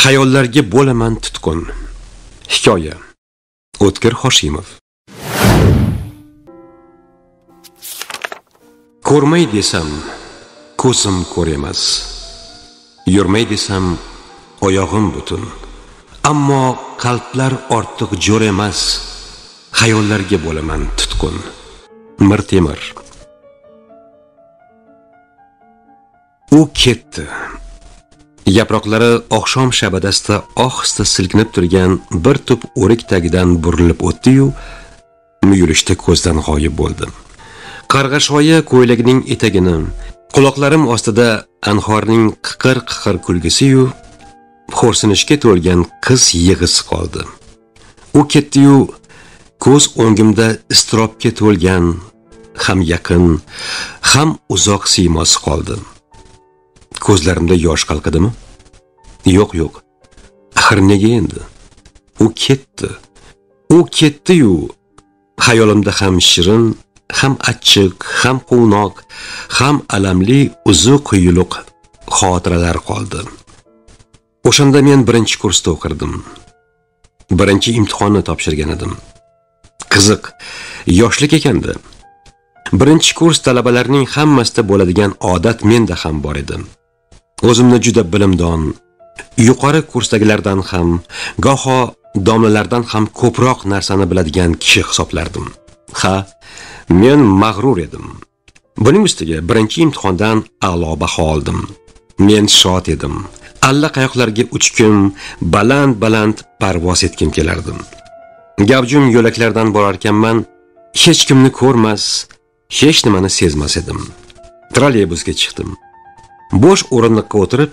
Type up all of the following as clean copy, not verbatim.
Xayollarga bo'laman tutqun. Hikoya. O'tkir Hoshimov. Ko'rmay desam, ko'zim ko'r emas. Yurmay desam, oyog'im butun. Ammo qalblar ortiq jo'r emas. Xayollarga bo'laman tutqun. Mir Temir. U ketdi. Yaproqlari oqshom shabadasida ohista silkinib turgan bir tup o'rik tagidan burilib o'tdi-yu, muyulishda ko'zdan g'oyib bo'ldi. Qarg'ashoyi ko'ylagining etagini, quloqlarim ostida anhorning qiqir-qiqir kulgisi-yu, xo'rsinishga to'lgan qiz yig'isi qoldi. U ketdi-yu, ko'z o'ngimda iztirobga to'lgan ham yaqin, ham uzoq siymosi qoldi. Ko'zlarimda yosh qalqidimi? Yo'q, yo'q. Axir nega endi? U ketdi. U ketdi-yu, xayolimda ham shirin, ham achchiq, ham quvnoq, ham alamli uzuq-yuluq xotiralar qoldi. O'shanda men birinchi kursda o'qirdim. Birinchi imtihonni topshirgan edim. Qiziq, yoshlik ekanda. Birinchi kurs talabalarining hammasida bo'ladigan odat menda ham bor edi. O'zimni juda bilimdon, yuqori kursdagilardan ham, goho domlalardan ham ko'proq narsani biladigan kishi hisoblardim. Ha, men mag'rur edim. Buning ustiga birinchi imtihondan a'lo baho oldim. Men shod edim. Alla qayoqlarga uchkim, baland-baland parvoz etkim kelardim. Gavjum yo'laklardan borarkanman, hech kimni ko'rmas, hech nimani sezmas edim. Trolleybusga chiqdim. Bo'sh o'rindiqqa o'tirib,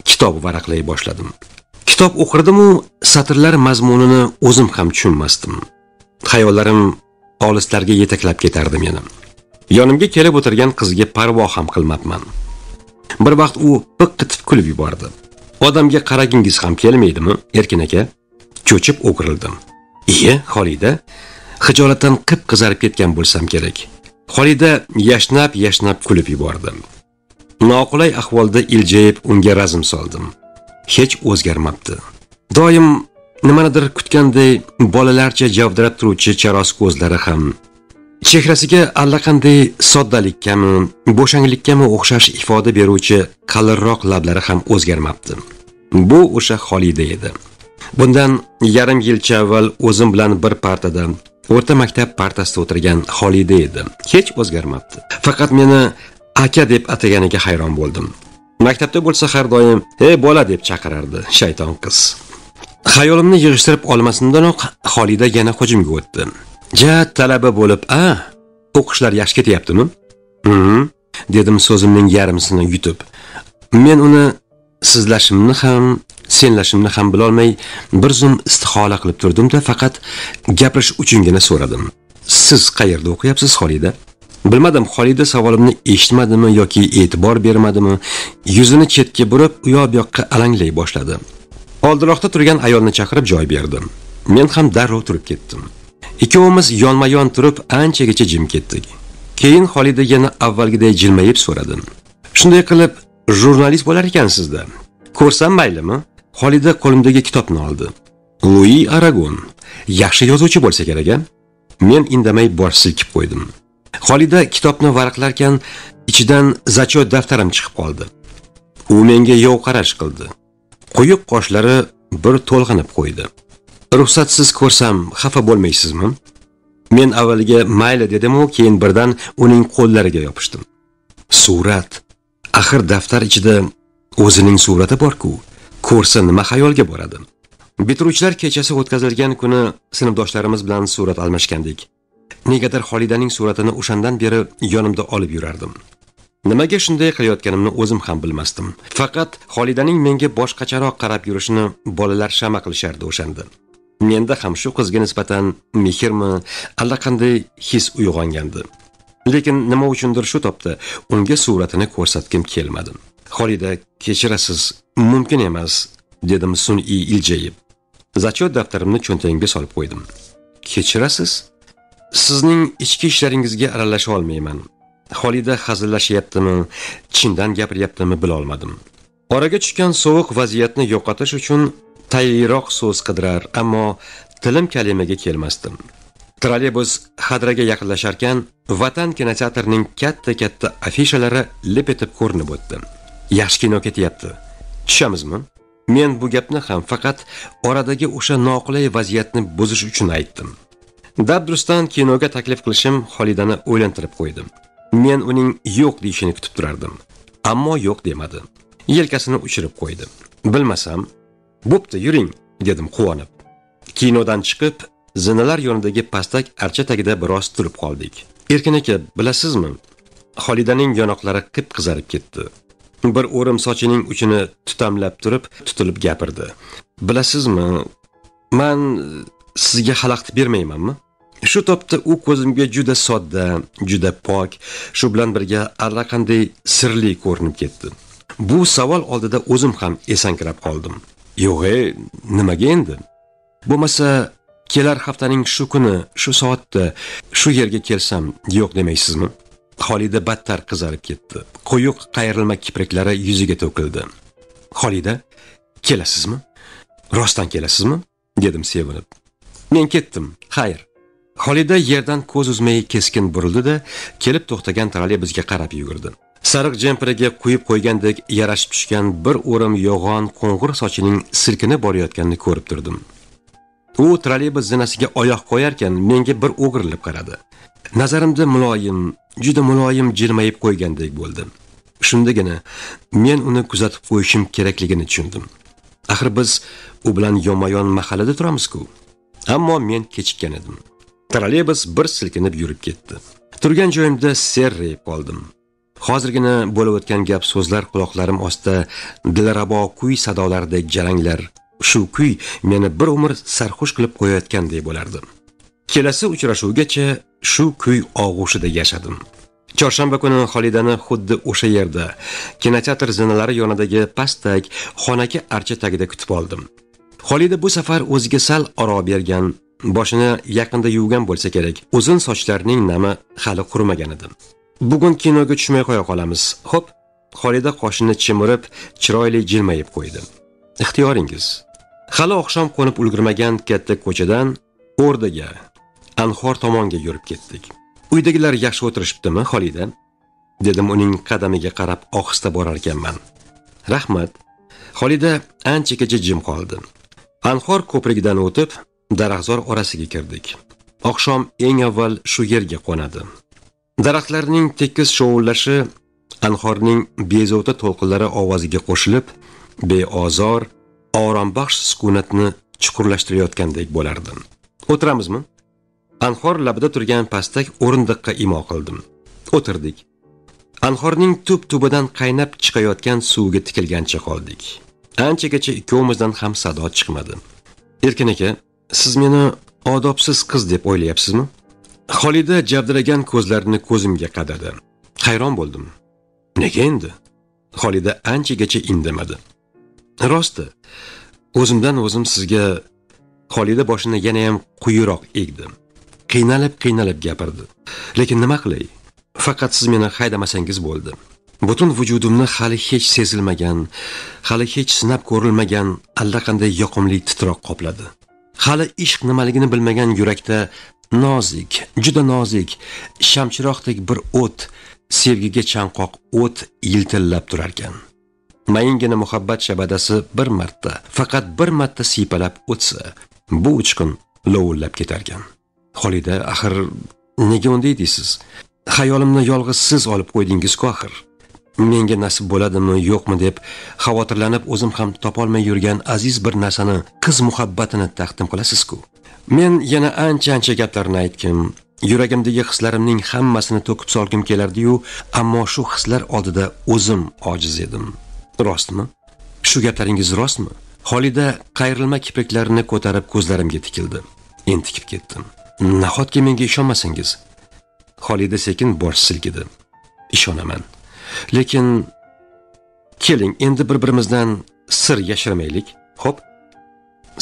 kitob varaqlay boshladim. Kitob o'qirdim-u, satrlar mazmunini o'zim ham tushunmasdim. Xayollarim olislarga yetaklab ketardi meni. Yonimga kelib o'tirgan qizga parvo ham qilmabman. Bir vaqt u piq etib kulib yubordi. Odamga qaragingiz ham kelmaydimi, Erkin aka? Cho'chib o'girildim. Iye, Xolida, xijolatdan qip-qizarib ketgan bo'lsam kerak. Xolida yashnab-yashnab kulib yubordi. Noqulay ahvolda iljayib unga razm soldim. Hech o'zgarmabdi. Doim nimanidir kutganday bolalarcha javdirab turuvchi charos ko'zlari ham, chehrasiga allaqanday soddalikkami, bo'shanglikkami o'xshash ifoda beruvchi qalinroq lablari ham o'zgarmabdi. Bu o'sha Xolida edi. Bundan yarim yilcha avval o'zim bilan bir partada, o'rta maktab partasida o'tirgan Xolida edi. Hech o'zgarmabdi. Faqat meni aka deb ataganiga hayron bo'ldim. Maktabda bo'lsa har doim "Ey bola" deb chaqirardi shayton qiz. Xayolimni yig'ishtirib olmasimdanoq Xolida yana hujumga o'tdi. Ja talaba bo'lib, "A, o'qishlar yaxshi ketyaptimi?" Dedim so'zimning yarmisini yutib. Men uni sizlashimni ham, senlashimni ham bilolmay bir zum istihola qilib turdim-da, faqat gapirish uchungina so'radim. Siz qayerda o'qiyapsiz, Xolida? Bilmadim, Xolida savolimni eshitmadimi yoki e'tibor bermadimi, yuzini chetga burib, u yoq bu yoqqa alanglay boshladi. Oldinroqda turgan ayolni chaqirib joy berdim. Men ham darrov turib ketdim. Ikkovimiz yonma-yon turib anchagacha jim ketdik. Keyin Xolida yana avvalgiday jilmayib so'radi. Shunday qilib, jurnalist bo'lar ekansizda. Ko'rsam maylimi? Xolida qo'limdagi kitobni oldi. Lui Aragon. Yaxshi yozuvchi bo'lsa kerak-a? Men indamay bosh silkib qo'ydim. Xolida kitobni varaqlarkan ichidan zachot daftarim chiqib qoldi. U menga yov qarash qildi. Quyuq qoshlari bir to'lg'anib qo'ydi. Ruxsatsiz ko'rsam xafa bo'lmaysizmi? Men avvaliga mayli dedim-u, keyin birdan uning qo'llariga yopishdim. Surat. Axir daftar ichida o'zining surati bor-ku. Ko'rsa nima xayolga boradi? Bitiruvchilar kechasi o'tkazilgan kuni sinfdoshlarimiz bilan surat almashgandik. Negadir Xolidaning suratini o'shandan beri yonimda olib yurardim. Nimaga shunday qilayotganimni o'zim ham bilmasdim. Faqat Xolidaning menga boshqacharoq qarab yurishini bolalar shama qilishardi o'shanda. Menda ham shu qizga nisbatan mehrmi, allaqanday his uyg'ongandi. Lekin nima uchundir shu topda unga suratini ko'rsatgim kelmadi. Xolida, kechirasiz, mumkin emas, dedim sun'iy iljayib. Zachot daftarimni cho'ntagimga solib qo'ydim. Kechirasiz? Sizning ichki ishlaringizga aralasha olmayman. Xolida hazillashyaptimi, chindan gapiryaptimi bila olmadim. Oraga tushgan sovuq vaziyatni yo'qotish uchun tayinroq so'z qidirar, ammo tilim kalimaga kelmasdi. Trolleybus Hadraga yaqinlasharkan, Vatan kinoteatrining katta-katta afishalari lip etib ko'rinib o'tdi. Yaxshi kino ketyapti. Tushamizmi? Men bu gapni ham faqat oradagi o'sha noqulay vaziyatni buzish uchun aytdim. Dabdurustdan kinoga taklif qilishim Xolidani o'ylantirib qo'ydi. Men uning yo'q deyishini kutib turardim. Ammo yo'q demadi. Yelkasini uchirib qo'ydi. Bilmasam, bo'pti, yuring, dedim quvonib. Kinodan chiqib, zinalar yonidagi pastak archa tagida biroz turib qoldik. Erkin aka, bilasizmi? Xolidaning yonoqlari qip-qizarib ketdi. Bir o'rim sochining uchini tutamlab turib, tutilib gapirdi. Bilasizmi, men sizga xalaqit bermaymanmi? Shu topda u ko'zimga juda sodda, juda pok, shu bilan birga allaqanday sirli ko'rinib ketdi. Bu savol oldida o'zim ham esankirab qoldim. Yo'q, nimaga endi? Bo'lmasa, kelar haftaning shu kuni, shu soatda shu yerga kelsam, yo'q demaysizmi? Xolida battar qizarib ketdi. Quyuq qayrilma kipriklari yuziga to'kildi. Xolida, kelasizmi? Rostdan kelasizmi? Dedim sevinib. Men ketdim. Xayr. Xolida yerdan ko'z uzmay keskin burildi-da, kelib to'xtagan trolleybusga qarab yugurdi. Sariq jemperiga quyib qo'ygandek yarashib tushgan bir o'rim yo'g'on qo'ng'ir sochining silkinib borayotganini ko'rib turdim. U trolleybus zinasiga oyoq qo'yarkan menga bir o'girilib qaradi. Nazarimda muloyim, juda muloyim jilmayib qo'ygandek bo'ldi. Shundagina men uni kuzatib qo'yishim kerakligini tushundim. Axir biz u bilan yonma-yon mahallada turamiz-ku. Ammo men kechikkan edim. Trolleybus bir silkinib yurib ketdi. Turgan joyimda serrayib qoldim. Hozirgina bo'lib o'tgan gap so'zlar quloqlarim ostida dilrabo kuy sadolaridek jaranglar. Shu kuy meni bir umr sarxush qilib qo'yayotgandek bo'lardi. Kelasi uchrashuvgacha shu kuy og'ushida yashadim. Chorshanba kuni Xolidani xuddi o'sha yerda, kinoteatr zinalari yonidagi pastak xonaki archa tagida kutib oldim. Xolida bu safar o'ziga sal oro bergan, boshini yaqinda yuvgan bo'lsa kerak. Uzun sochlarining nami hali qurimagan edi. Bugun kinoga tushmay qo'ya qolamiz. Xo'p, Xolida qoshini chimirib, chiroyli jilmayib qo'ydi. Ixtiyoringiz. Hali oqshom qo'nib ulgurmagan katta ko'chadan O'rdaga, Anhor tomonga yurib ketdik. Uydagilar yaxshi o'tirishibdimi, Xolida? Dedim uning qadamiga qarab ohista borar ekanman. Rahmat. Xolida anchagacha jim qoldi. Anhor ko'prigidan o'tib, daraxtzor orasiga kirdik. Oqshom eng avval shu yerga qo'nadi. Daraxtlarning tekis shovullashi anhorning bezovta to'lqinlari ovoziga qo'shilib, beozor, orombaxsh sukunatni chuqurlashtirayotgandek bo'lardi. O'tiramizmi? Anhor labida turgan pastak o'rindiqqa imo qildim. O'tirdik. Anhorning tub-tubidan qaynab chiqayotgan suvga tikilgancha qoldik. Anchagacha ikkovimizdan ham sado chiqmadi. Erkin aka, siz meni odobsiz qiz deb o'ylayapsizmi? Xolida javdiragan ko'zlarini ko'zimga qadadi. Hayron bo'ldim. Nega endi? Xolida anchagacha indamadi. Rosti, o'zimdan o'zim sizga. Xolida boshini yana ham quyiroq egdi. Qiynalib-qiynalib gapirdi. Lekin nima qilay? Faqat siz meni haydamasangiz bo'ldi. Butun vujudimni hali hech sezilmagan, hali hech sinab ko'rilmagan allaqanday yoqimli titroq qopladi. Hali ishq nimaligini bilmagan yurakda nozik, juda nozik, shamchiroqdek bir o't, sevgiga chanqoq o't yiltillab turarkan. Mayingina muhabbat shabadasi bir marta, faqat bir marta siypalab o'tsa, bu uchqun lovullab ketarkan. Xolida, axir nega unday deysiz? Xayolimni yolg'iz siz olib qo'ydingiz-ku axir. Menga nasib bo'ladimi, yo'qmi deb xavotirlanib o'zim ham topolmay yurgan aziz bir narsani, qiz muhabbatini taqdim qilasiz-ku. Men yana ancha-ancha gaplarni aytdim. Yuragimdagi hislarimning hammasini to'kib solgim kelardi-yu, ammo shu hislar oldida o'zim ojiz edim. Rostmi? Shu gaplaringiz rostmi? Xolida qayrilma kipriklarini ko'tarib ko'zlarimga tikildi. Entikib ketdim. Nahotki menga ishonmasangiz? Xolida sekin bosh silkidi. Ishonaman. Lekin keling, endi bir-birimizdan sir yashirmaylik. Xo'p?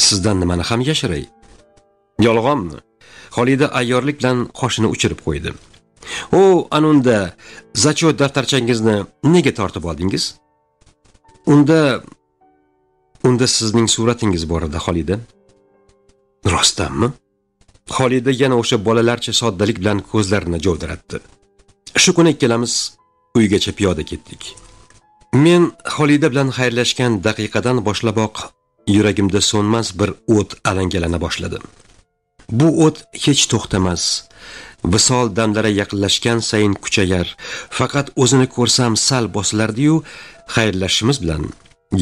Sizdan nimani ham yashiray? Yolg'onmi? Xolida ayyorlik bilan qoshini uchirib qo'ydi. O, anunda zachot daftarchangizni nega tortib oldingiz? Unda sizning suratingiz bor edi, Xolida. Rostdanmi? Xolida yana o'sha bolalarcha soddalik bilan ko'zlarini javdiratdi. Shu kuni ikkalamiz uygacha piyoda ketdik. Men Xolida bilan xayrlashgan daqiqadan boshlaboq yuragimda so'nmas bir o't alangalana boshladi. Bu o't hech to'xtamas. Visol damlari yaqinlashgan sayin kuchayar. Faqat o'zini ko'rsam sal bosilardi-yu, xayrlashishimiz bilan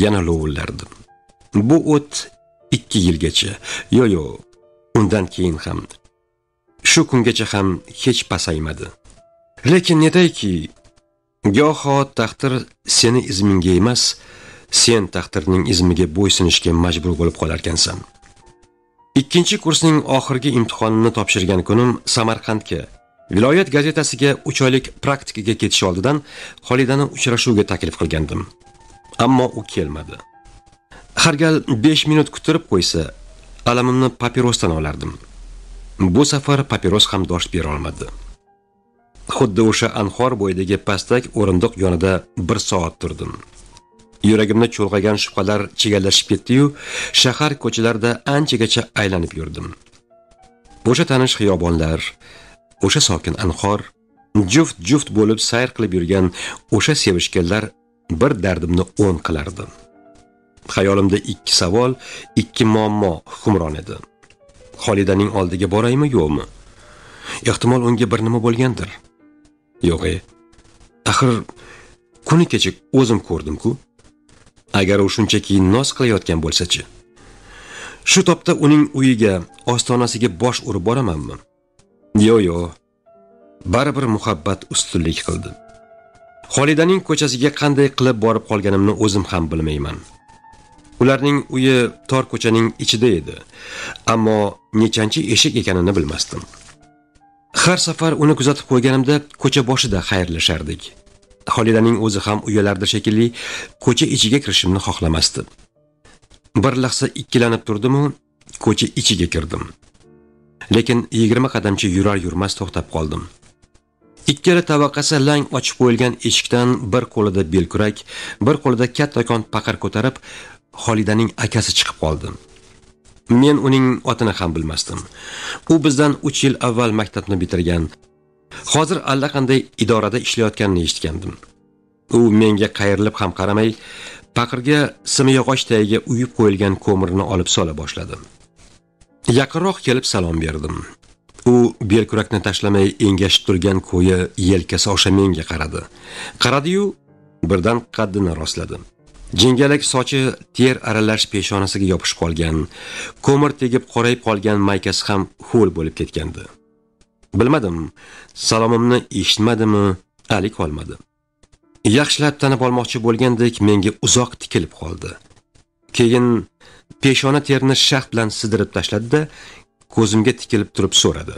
yana lovullardi. Bu o't 2 yilgacha, yo-yo, undan keyin ham, shu kungacha ham hech pasaymadi. Lekin netayki, goho taqdir seni izmingga emas, sen taqdirning izmiga bo'ysunishga majbur bo'lib qolarkansan. 2-kursning oxirgi imtihonini topshirgan kunim Samarqandga, viloyat gazetasiga 3 oylik praktikaga ketish oldidan Xolidani uchrashuvga taklif qilgandim. Ammo u kelmadi. Har gal 5 minut kutirib qo'ysa, alamimni papirosdan olardim. Bu safar papiros ham dosh bera olmadi. Xuddi o'sha anhor bo'yidagi pastak o'rindiq yonida 1 soat turdim. Yuragimni cho'lg'agan shubhalar chigallashib ketdi-yu, shahar ko'chalarida anchagacha aylanib yurdim. O'sha tanish xiyobonlar, o'sha sokin anhor, juft-juft bo'lib sayr qilib yurgan o'sha sevishganlar bir dardimni o'ng qilardi. Xayolimda 2 savol, 2 muammo hukmron edi. Xolidaning oldiga boraymi, yo'qmi? Ehtimol unga bir nima bo'lgandir. Yo'q-e. Axir kuni kecha o'zim ko'rdim-ku. Agar u shunchaki noz qilayotgan bo'lsa-chi? Shu topda uning uyiga, ostonasiga bosh urib boramanmi? Yo'q-yo'q. Baribir muhabbat ustunlik qildi. Xolidaning ko'chasiga qanday qilib borib qolganimni o'zim ham bilmayman. Ularning uyi tor ko'chaning ichida edi, ammo nechanchi eshik ekanini bilmasdim. Har safar uni kuzatib qo'yganimda ko'cha boshida xayrlashardik. Xolidaning o'zi ham uyalardi shekilli, ko'cha ichiga kirishimni xohlamasdi. Bir lahza ikkilanib turdim-u, ko'cha ichiga kirdim. Lekin 20 qadamcha yurar yurmas to'xtab qoldim. Ikkala tavaqasi lang ochib qo'yilgan eshikdan bir qo'lida belkurak, bir qo'lida kattakon paqir ko'tarib Xolidaning akasi chiqib qoldi. Men uning otini ham bilmasdim. U bizdan 3 yil avval maktabni bitirgan. Hozir allaqanday idorada ishlayotganini eshitgandim. U menga qayrilib ham qaramay, paqirga simyog'och tagiga uyib qo'yilgan ko'mirni olib sola boshladi. Yaqinroq kelib salom berdim. U belkurakni tashlamay engashib turgan ko'yi yelkasi osha menga qaradi. Qaradi-yu, birdan qaddini rostladi. Jingalak sochi ter aralash peshonasiga yopishib qolgan, ko'mir tegib qorayib qolgan maykasi ham ho'l bo'lib ketgandi. Bilmadim, salomimni eshitmadimi, alik olmadi. Yaxshilab tanib olmoqchi bo'lgandek menga uzoq tikilib qoldi. Keyin peshona terini shaxt bilan sidirib tashladi-da, ko'zimga tikilib turib so'radi.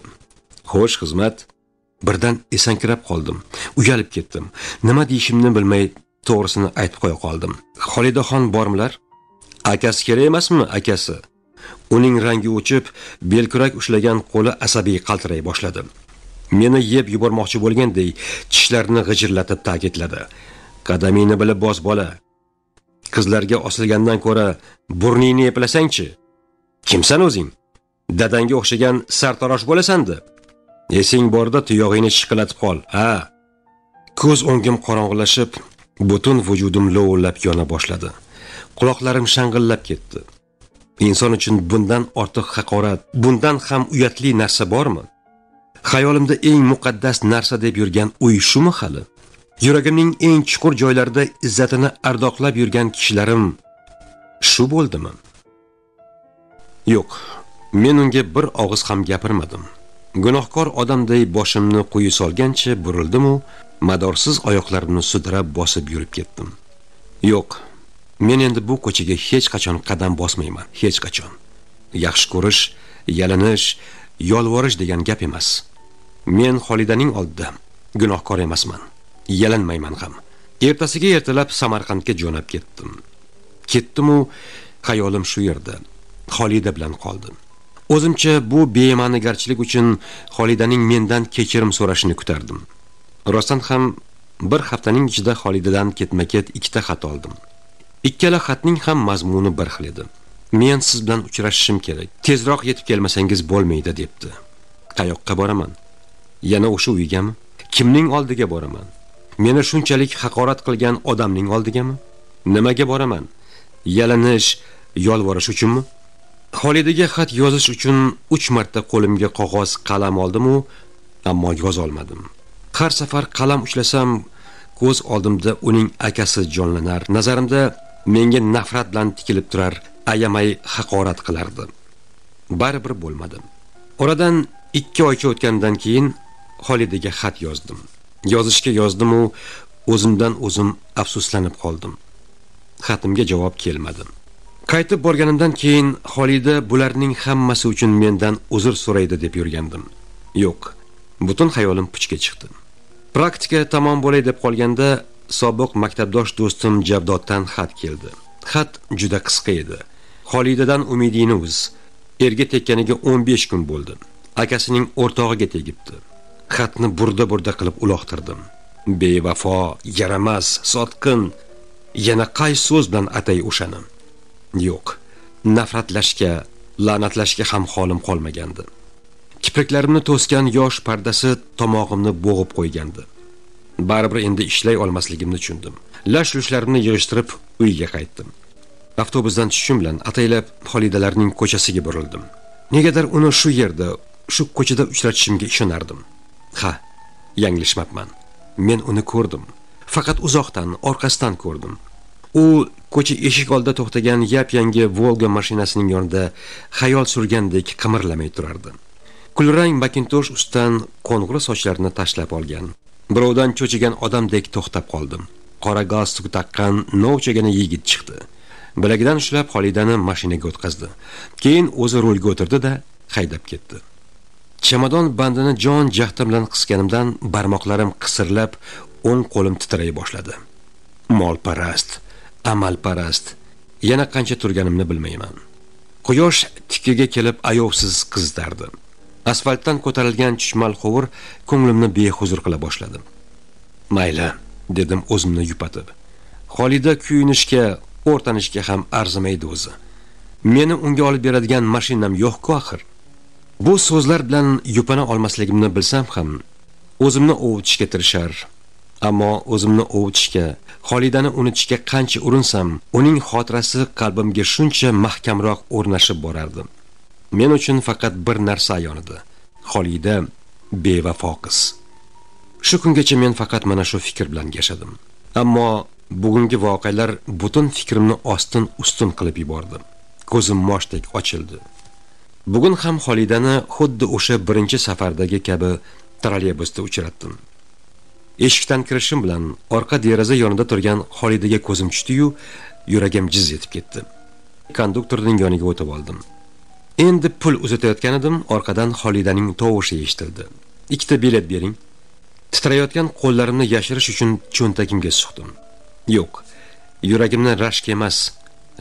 "Xo'sh, xizmat." Birdan esankirab qoldim. Uyalib ketdim. Nima deyishimni bilmay to'g'risini aytib qo'ya qoldim. "Xolidaxon bormilar?" "Akasi kerak emasmi, akasi?" Uning rangi o'chib, belkurak ushlagan qo'li asabiy qaltiray boshladi. Meni yeb yubormoqchi bo'lganday tishlarini g'ijirlatib ta'kidladi. "Qadamingni bilib bos, bola. Qizlarga osilgandan ko'ra burningni eplasang-chi? Kimsan o'zing? Dadangga o'xshagan sartarosh bo'lasan-da. Esing borda tuyog'ingni shiqillatib qol, ha." Ko'z o'ngim qorong'ilashib, butun vujudim lovullab yona boshladi. Quloqlarim shang'illab ketdi. Inson uchun bundan ortiq haqorat, bundan ham uyatli narsa bormi? Xayolimda eng muqaddas narsa deb yurgan uy shumi hali? Yuragimning eng chuqur joylarida izzatini ardoqlab yurgan kishilarim shu bo'ldimi? Yo'q, men unga bir og'iz ham gapirmadim. Gunohkor odamday boshimni quyi solgancha burildim-u, madorsiz oyoqlarimni sudrab bosib yurib ketdim. Yo'q, men endi bu ko'chaga hech qachon qadam bosmayman, hech qachon. Yaxshi ko'rish, yalinish, yolvorish degan gap emas. Men Xolidaning oldida gunohkor emasman, yalinmayman ham. Ertasiga ertalab Samarqandga jo'nab ketdim. Ketdim-u, xayolim shu yerda, Xolida bilan qoldi. O'zimcha bu bema'nigarchilik uchun Xolidaning mendan kechirim so'rashini kutardim. Rostdan ham bir haftaning ichida Xolidadan ketma-ket 2 ta xat oldim. Ikkala xatning ham mazmuni bir xil edi. Men siz bilan uchrashishim kerak. Tezroq yetib kelmasangiz bo'lmaydi, debdi. Qayoqqa boraman? Yana o'sha uygami? Kimning oldiga boraman? Meni shunchalik haqorat qilgan odamning oldigami? Nimaga boraman? Yalinish, yolvorish uchunmi? Xolidaga xat yozish uchun 3 marta qo'limga qog'oz, qalam oldim-u, ammo yoza olmadim. Har safar qalam ushlasam, ko'z oldimda uning akasi jonlanar, nazarimda menga nafrat bilan tikilib turar, ayamay haqorat qilardi. Baribir bo'lmadi. Oradan 2 oycha o'tgandan keyin Xolidaga xat yozdim. Yozishga yozdim-u, o'zimdan o'zim afsuslanib qoldim. Xatimga javob kelmadi. Qaytib borganimdan keyin Xolida bularning hammasi uchun mendan uzr so'raydi deb yurgandim. Yo'q, butun xayolim puchga chiqdi. Praktika tamom bo'lay deb qolganda sobiq maktabdosh do'stim Javdoddan xat keldi. Xat juda qisqa edi. Xolidadan umidingni uz. Erga tekkaniga 15 kun bo'ldi. Akasining o'rtog'iga tegibdi. Xatni burda-burda qilib uloqtirdim. Bevafo, yaramas, sotqin, yana qaysi so'z bilan atay o'shani? Yo'q, nafratlashga, la'natlashga ham holim qolmagandi. Kipriklarimni to'sgan yosh pardasi tomog'imni bo'g'ib qo'ygandi. Baribir endi ishlay olmasligimni tushundim. Lash-lushlarimni yig'ishtirib uyga qaytdim. Avtobusdan tushishim bilan ataylab Xolidalarning ko'chasiga burildim. Negadir uni shu yerda, shu ko'chada uchratishimga ishonardim. Ha, yanglishmabman. Men uni ko'rdim. Faqat uzoqdan, orqasidan ko'rdim. U ko'cha eshik oldida to'xtagan yap-yangi Volga mashinasining yonida xayol surgandek qimirlamay turardi. Kulrang makintosh ustidan qo'ng'ir sochlarini tashlab olgan. Birovdan cho'chigan odamdek to'xtab qoldim. Qora galstuk taqqan novchagina yigit chiqdi. Bilagidan ushlab Xolidani mashinaga o'tqazdi. Keyin o'zi rulga o'tirdi-da haydab ketdi. Chamadon bandini jon jahdim bilan qisganimdan barmoqlarim qisirlab, o'ng qo'lim titray boshladi. Molparast, amalparast. Yana qancha turganimni bilmayman. Quyosh tikkaga kelib ayovsiz qizdardi. Asfaltdan ko'tarilgan chuchmal qovur ko'nglimni behuzur qila boshladi. Mayli, dedim o'zimni yupatib. Xolida kuyinishga, o'rtanishga ham arzimaydi o'zi. Meni unga olib beradigan mashinam yo'q-ku axir. Bu so'zlar bilan yupana olmasligimni bilsam ham o'zimni ovutishga tirishar. Ammo o'zimni ovutishga, Xolidani unutishga qancha urinsam, uning xotirasi qalbimga shuncha mahkamroq o'rnashib borardi. Men uchun faqat bir narsa ayon edi. Xolida bevafo qiz. Shu kungacha men faqat mana shu fikr bilan yashadim. Ammo bugungi voqealar butun fikrimni ostin-ustun qilib yubordi. Ko'zim moshdek ochildi. Bugun ham Xolidani xuddi o'sha birinchi safardagi kabi trolleybusda uchratdim. Eshikdan kirishim bilan orqa deraza yonida turgan Xolidaga ko'zim tushdi-yu, yuragim jiz etib ketdi. Konduktorning yoniga o'tib oldim. Endi pul uzatayotgan edim, orqadan Xolidaning tovushi eshitildi. 2 ta bilet bering. Titrayotgan qo'llarimni yashirish uchun cho'ntagimga suqdim. Yo'q, yuragimni rashk emas,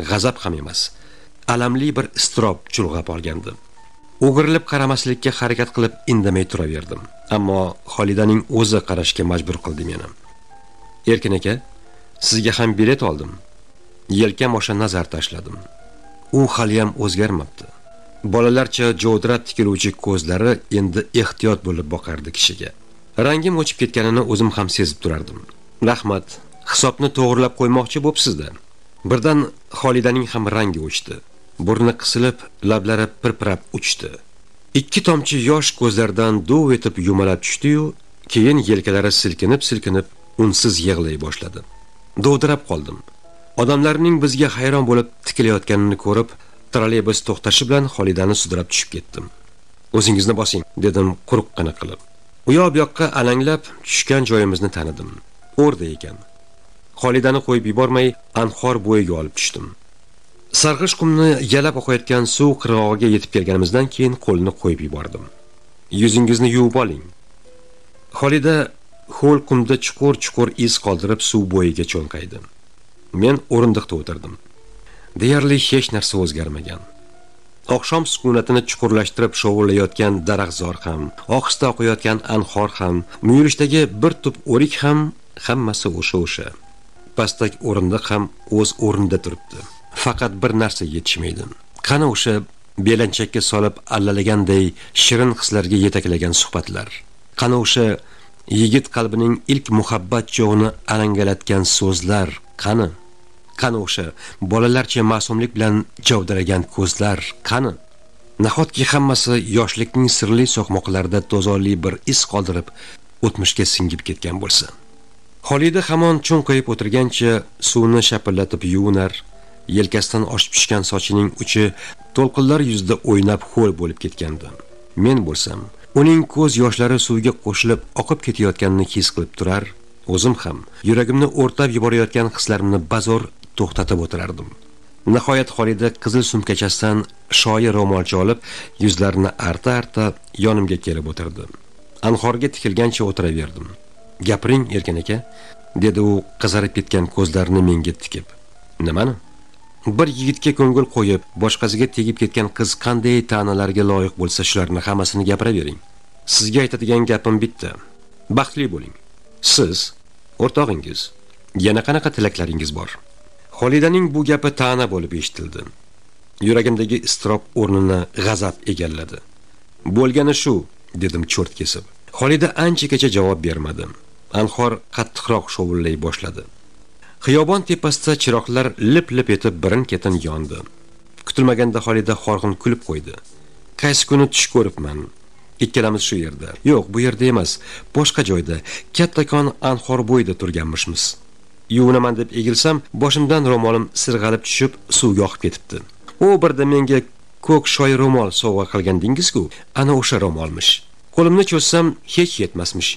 g'azab ham emas, alamli bir iztirob chulg'ab olgandi. O'girilib qaramaslikka harakat qilib indamay turaverdim. Ammo Xolidaning o'zi qarashga majbur qildi meni. Erkin aka, sizga ham bilet oldim. Yelkam osha nazar tashladim. U hali ham o'zgarmabdi. Bolalarcha javdirab tikiluvchi ko'zlari endi ehtiyot bo'lib boqardi kishiga. Rangim o'chib ketganini o'zim ham sezib turardim. Rahmat, hisobni to'g'rilab qo'ymoqchi bo'psiz-da. Birdan Xolidaning ham rangi o'chdi. Burni qisilib, lablari pirpirab uchdi. 2 tomchi yosh ko'zlaridan duv etib yumalab tushdi-yu, keyin yelkalari silkinib-silkinib unsiz yig'lay boshladi. Dovdirab qoldim. Odamlarning bizga hayron bo'lib tikilayotganini ko'rib, trolleybus to'xtashi bilan Xolidani sudrab tushib ketdim. O'zingizni bosing, dedim quruqqina qilib. U yoq bu yoqqa alanglab tushgan joyimizni tanidim. O'rda ekan. Xolidani qo'yib yubormay anhor bo'yiga olib tushdim. Sarg'ish qumni yalab oqayotgan suv qirg'og'iga yetib kelganimizdan keyin qo'lini qo'yib yubordim. Yuzingizni yuvib oling. Xolida ho'l qumda chuqur-chuqur iz qoldirib suv bo'yiga cho'nqaydi. Men o'rindiqda o'tirdim. Deyarli hech narsa o'zgarmagan. Oqshom sukunatini chuqurlashtirib shovullayotgan daraxtzor ham, ohista oqayotgan anhor ham, muyulishdagi bir tup o'rik ham, hammasi o'sha-o'sha. Pastak o'rindiq ham o'z o'rnida turibdi. Faqat bir narsa yetishmaydi. Qani o'sha belanchakka solib allalaganday shirin hislarga yetaklagan suhbatlar? Qani o'sha yigit qalbining ilk muhabbat cho'g'ini alangalatgan so'zlar? Qani? Qani o'sha bolalarcha ma'sumlik bilan javdiragan ko'zlar? Qani? Nahotki hammasi yoshlikning sirli so'qmoqlarida to'zonli bir iz qoldirib o'tmishga singib ketgan bo'lsa? Xolida hamon cho'nqayib o'tirgancha suvni shapillatib yuvinar, yelkasidan oshib tushgan sochining uchi to'lqinlar yuzida o'ynab ho'l bo'lib ketgandi. Men bo'lsam, uning ko'z yoshlari suvga qo'shilib oqib ketayotganini his qilib turar, o'zim ham yuragimni o'rtab yuborayotgan hislarimni bazo'r to'xtatib o'tirardim. Nihoyat Xolida qizil sumkachasidan shoyi ro'molcha olib, yuzlarini arta-arta yonimga kelib o'tirdi. Anhorga tikilgancha o'tiraverdim. "Gapiring, Erkin aka", dedi u qizarib ketgan ko'zlarini menga tikib. "Nimani?" Bir yigitga ko'ngil qo'yib, boshqasiga tegib ketgan qiz qanday ta'nalarga loyiq bo'lsa, shularni hammasini gapiravering. Sizga aytadigan gapim bitta. Baxtli bo'ling. Siz, o'rtog'ingiz, yana qanaqa tilaklaringiz bor? Xolidaning bu gapi ta'na bo'lib eshitildi. Yuragimdagi iztirob o'rnini g'azab egalladi. "Bo'lgani shu", dedim cho'rt kesib. Xolida anchagacha javob bermadi. Anhor qattiqroq shovillay boshladi. Xiyobon tepasida chiroqlar lip-lip etib birin-ketin yondi. Kutilmaganda Xolida horg'in kulib qo'ydi. "Qaysi kuni tush ko'ribman. Ikkalamiz shu yerda. Yo'q, bu yerda emas, boshqa joyda, kattakon anhor bo'yida turganmishmiz. Yuvinaman deb egilsam, boshimdan ro'molim sirg'alib tushib, suvga oqib ketibdi. U birda menga ko'k shoy ro'mol sovg'a qilgandingiz-ku, ana o'sha ro'molmish. Qo'limni cho'zsam hech yetmasmish.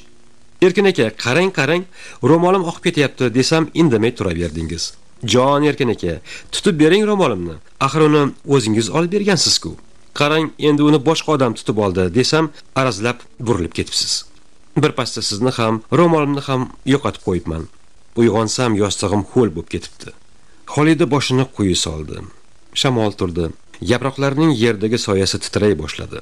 Erkin aka, qarang, qarang, ro'molim oqib ketyapti desam indamay turaverdingiz. Jon Erkin aka, tutib bering ro'molimni. Axir uni o'zingiz olib bergansiz-ku. Qarang, endi uni boshqa odam tutib oldi desam, arazlab burilib ketibsiz. Bir pasda sizni ham, ro'molimni ham yo'qotib qo'yibman. Uyg'onsam yostig'im ho'l bo'lib ketibdi." Xolida boshini quyi soldi. Shamol turdi. Yaproqlarning yerdagi soyasi titray boshladi.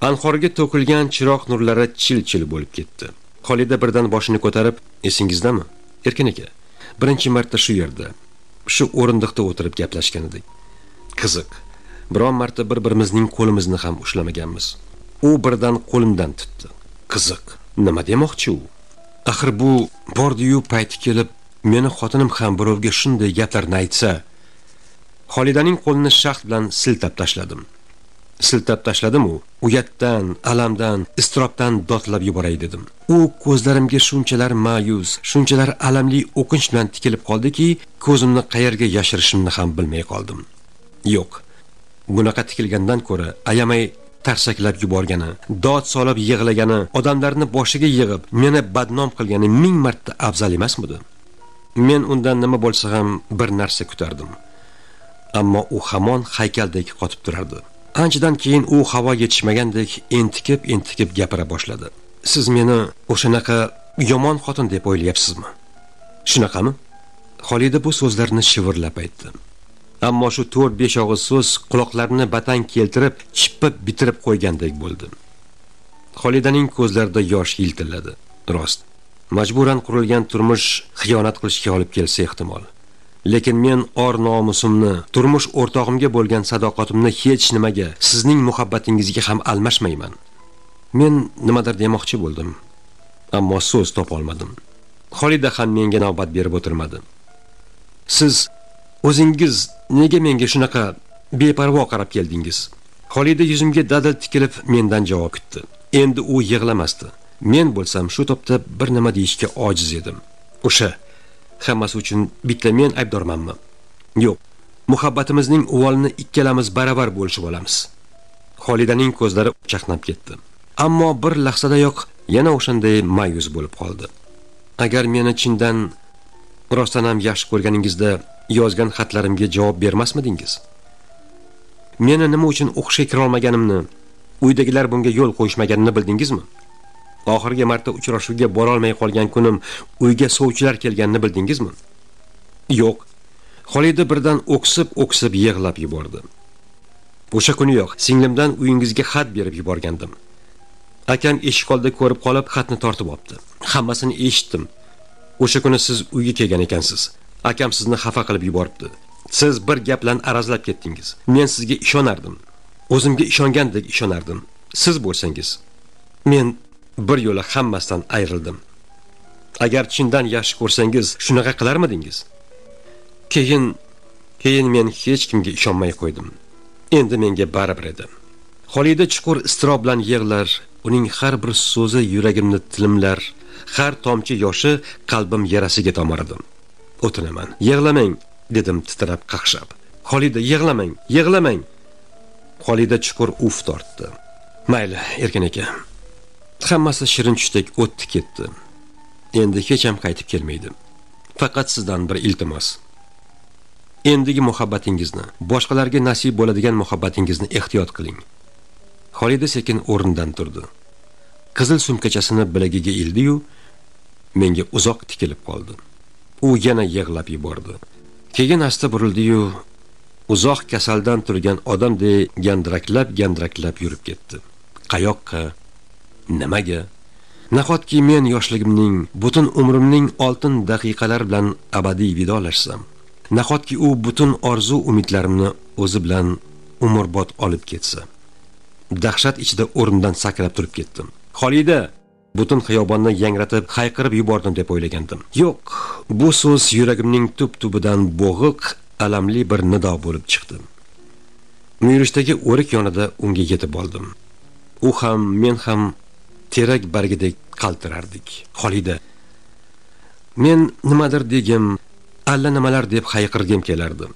Anhorga to'kilgan chiroq nurlari chil-chil bo'lib ketdi. Xolida birdan boshini ko'tarib, "Esingizdami, Erkin aka? Birinchi marta shu yerda, shu o'rindiqda o'tirib gaplashgan edik. Qiziq, biron marta bir-birimizning qo'limizni ham ushlamaganmiz. U birdan qo'limdan tutdi. Qiziq, nima demoqchi u? Axir bu bordi-yu payti kelib meni xotinim ham birovga shunday gaplarni aytsa." Xolidaning qo'lini shaxt bilan siltab tashladim. Siltab tashladim u uyatdan, alamdan, iztirobdan dodlab yuboray dedim. U ko'zlarimga shunchalar ma'yus, shunchalar alamli o'kinch bilan tikilib qoldiki, ko'zimni qayerga yashirishimni ham bilmay qoldim. Yo'q, bunaqa tikilgandan ko'ra ayamay tarsaklab yuborgani, dod solib yig'lagani, odamlarni boshiga yig'ib meni badnom qilgani ming marta afzal emasmidi? Men undan nima bo'lsa ham bir narsa kutardim. Ammo u hamon haykaldek qotib turardi. Anchadan keyin u havo yetishmagandek entikib-entikib gapira boshladi. "Siz meni o'shanaqa yomon xotin deb o'ylayapsizmi? Shunaqami?" Xolida bu so'zlarni shivirlab aytdi. Ammo shu 4-5 og'iz so'z quloqlarini batang keltirib, chippa bitirib qo'ygandek bo'ldi. Xolidaning ko'zlarida yosh yiltilladi. Rost, majburan qurilgan turmush xiyonat qilishga olib kelsa ehtimol. Lekin men or nomusimni, turmush o'rtog'imga bo'lgan sadoqatimni hech nimaga, sizning muhabbatingizga ham almashmayman. Men nimadir demoqchi bo'ldim, ammo so'z topa olmadim. Xolida ham menga navbat berib o'tirmadi. "Siz o'zingiz nega menga shunaqa beparvo qarab keldingiz?" Xolida yuzimga dadil tikilib mendan javob kutdi. Endi u yig'lamasdi. Men bo'lsam shu topda bir nima deyishga ojiz edim. O'sha hammasi uchun bitta men aybdormanmi? Yo'q, muhabbatimizning uvolini ikkalamiz baravar bo'lishib olamiz. Xolidaning ko'zlari chaqnab ketdi. Ammo bir lahzadayoq yana o'shanday ma'yus bo'lib qoldi. Agar meni chindan rostdan ham yaxshi ko'rganingizda yozgan xatlarimga javob bermasmidingiz? Meni nima uchun o'qishga kira olmaganimni, uydagilar bunga yo'l qo'yishmaganini bildingizmi? Oxirgi marta uchrashuvga bora olmay qolgan kunim uyga sovchilar kelganini bildingizmi? Yo'q. Xolida birdan o'ksib-o'ksib yig'lab yubordi. O'sha kuniyoq singlimdan uyingizga xat berib yuborgandim. Akam eshik oldida ko'rib qolib xatni tortib oldi. Hammasini eshitdim. O'sha kuni siz uyga kelgan ekansiz. Akam sizni xafa qilib yuboribdi. Siz bir gap bilan arazlab ketdingiz. Men sizga ishonardim. O'zimga ishongandek ishonardim. Siz bo'lsangiz, men bir yo'la hammasidan ayrildim. Agar chindan yaxshi ko'rsangiz, shunaqa qilarmidingiz? Keyin men hech kimga ishonmay qo'ydim. Endi menga baribir edi. Xolida chuqur iztirob bilan yig'lar, uning har bir so'zi yuragimni tilimlar, har tomchi yoshi qalbim yarasiga tomardi. O'tinaman, yig'lamang, dedim titrab qaqshab. Xolida, yig'lamang, yig'lamang. Xolida chuqur uf tortdi. Mayli, Erkin aka. Hammasi shirin tushdek o'tdi ketdi. Endi hech ham qaytib kelmaydi. Faqat sizdan bir iltimos. Endigi muhabbatingizni, boshqalarga nasib bo'ladigan muhabbatingizni ehtiyot qiling. Xolida sekin o'rnidan turdi. Qizil sumkachasini bilagiga ildi-yu, menga uzoq tikilib qoldi. U yana yig'lab yubordi. Keyin asta burildi-yu, uzoq kasaldan turgan odamdek gandraklab yurib ketdi. Qayoqqa? Nimaga? Nahotki men yoshligimning, butun umrimning oltin daqiqalar bilan abadiy vidolashsam? Nahotki u butun orzu umidlarimni o'zi bilan umrbod olib ketsa? Dahshat ichida o'rnimdan sakrab turib ketdim. Xolida! Butun xiyobonni yangratib hayqirib yubordim deb o'ylagandim. Yo'q, bu so'z yuragimning tub-tubidan bo'g'iq, alamli bir nido bo'lib chiqdi. Muyulishdagi o'rik yonida unga yetib oldim. U ham, men ham terak bargidek qaltirardik. Xolida, men nimadir degim, alla nimalar deb hayqirgim kelardi.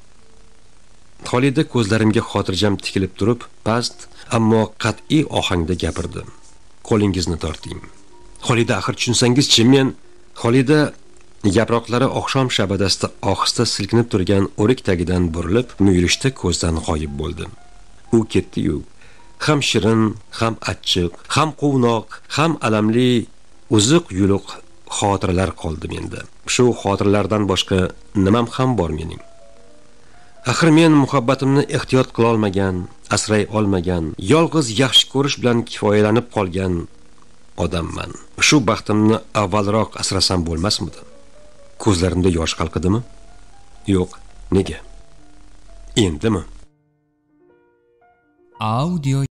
Xolida ko'zlarimga xotirjam tikilib turib, past, ammo qat'iy ohangda gapirdi. Qo'lingizni torting. Xolida, axir tushunsangizchi, men Xolida yaproqlari oqshom shabadasida ohista silkinib turgan o'rik tagidan burilib, muyulishda ko'zdan g'oyib bo'ldi. U ketdi-yu, ham shirin, ham achchiq, ham quvnoq, ham alamli uzuq-yuluq xotiralar qoldi menda. Shu xotiralardan boshqa nimam ham bor mening? Axir men muhabbatimni ehtiyot qila olmagan, asray olmagan, yolg'iz yaxshi ko'rish bilan kifoyalanib qolgan odamman. Shu baxtimni avvalroq asrasam bo'lmasmidi? Ko'zlarimda yosh qalqidimi? Yo'q, nega? Endimi? Audio.